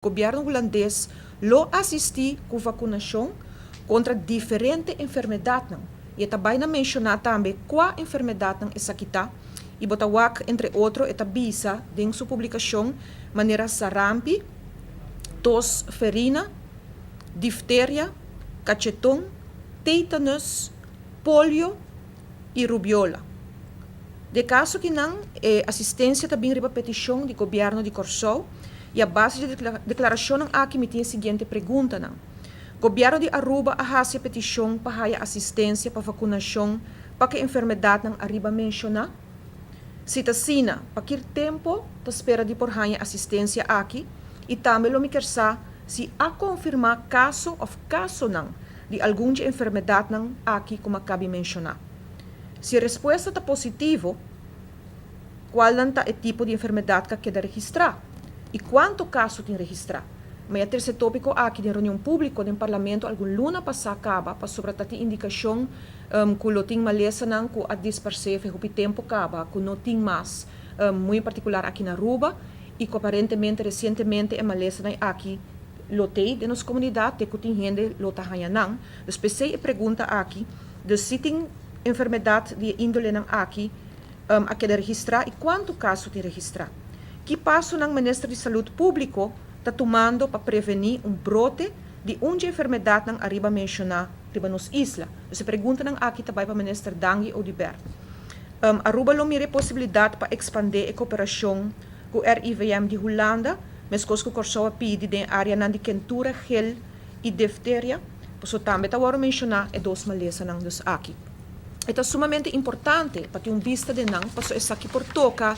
Gobièrnu hulandes lo asistí ku vakunashon kontra diferente enfermedatnan i e ta bai na menshoná tambe kua enfermedatnan esaki ta i bo ta wak entre otro e ta bisa den su publikashon manera sarampi, tos ferina, difteria, kacheton, tetanus, polio i rubiola. Den kaso ki nan e asistensia ta bin riba petishon di Gobièrnu di Kòrsou i a base di deklarashonnan aki mi tin e siguiente preguntanan, Gobièrnu di Aruba a hasi e petishon pa haya asistensia pa vakunashon pa ku e enfermedatnan ariba menshoná? Si ta asina, pa kir tempu ta spera di por haña e asistensia aki? I tambe lo mi ker sa si a konfirmá kaso òf kasonan di algun dje enfermedatnan aki ku mi a kabi menshoná. Si e respuesta ta positivo, kualnan ta e tipo di enfermedat ku a keda registrá i kuantu kaso tin registrá? Mi a trese tópiko aki den reunion públiko den Parlamento algun luna pasá kaba pasobra ta tin indikashon ku lo tin malesanan ku a disparsé fe hopi tempu kaba ku no tin mas, muy en partikular aki na Aruba i ku aparentemente resientemente e malesanan aki lo tei den nos komunidat te ku tin hende lo ta haña nan. Dus p'esei e pregunta aki, dus si tin enfermedat di e índolenan aki a keda registrá i kuantu kaso tin registrá? Ki pasonan Minister di Salud Públiko ta tumando pa prevení un brote di un dje enfermedatnan ariba menshoná riba nos isla? Dus e preguntanan aki ta bai pa Minister Dangui Oduber. Aruba lo mira e posibilidat pa ekspandé e koperashon ku RIVM di Hulanda, meskos ku Kòrsou a pidi den áreanan di kentura gel i difteria, pasobra tambe ta wòrdu menshoná e dos malesanan dus aki. E ta sumamente importante pa tin un bista den nan, pasobra esaki por toka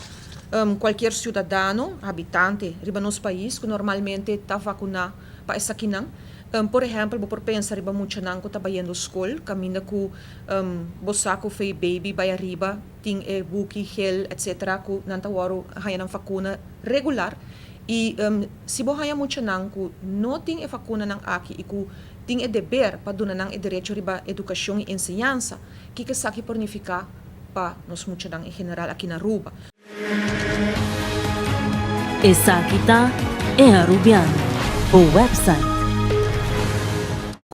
kualkier siudadano, habitante riba nos pais ku normalmente ta vakuná pa esakinan. Por ehèmpel, bo por pensa riba muchanan ku ta bayendo skol, kaminda ku bo sa ku fei baby bai ariba tin e buki, gel, etcetera ku nan ta wòrdu haña nan vakuna regular. I si bo haña muchanan ku no tin e vakunanan aki i ku tin e deber pa duna nan e derecho riba edukashon i enseñansa, kiko esaki por nifiká pa nos muchanan en general aki na Aruba? Esaki ta E Arubiano, bo website.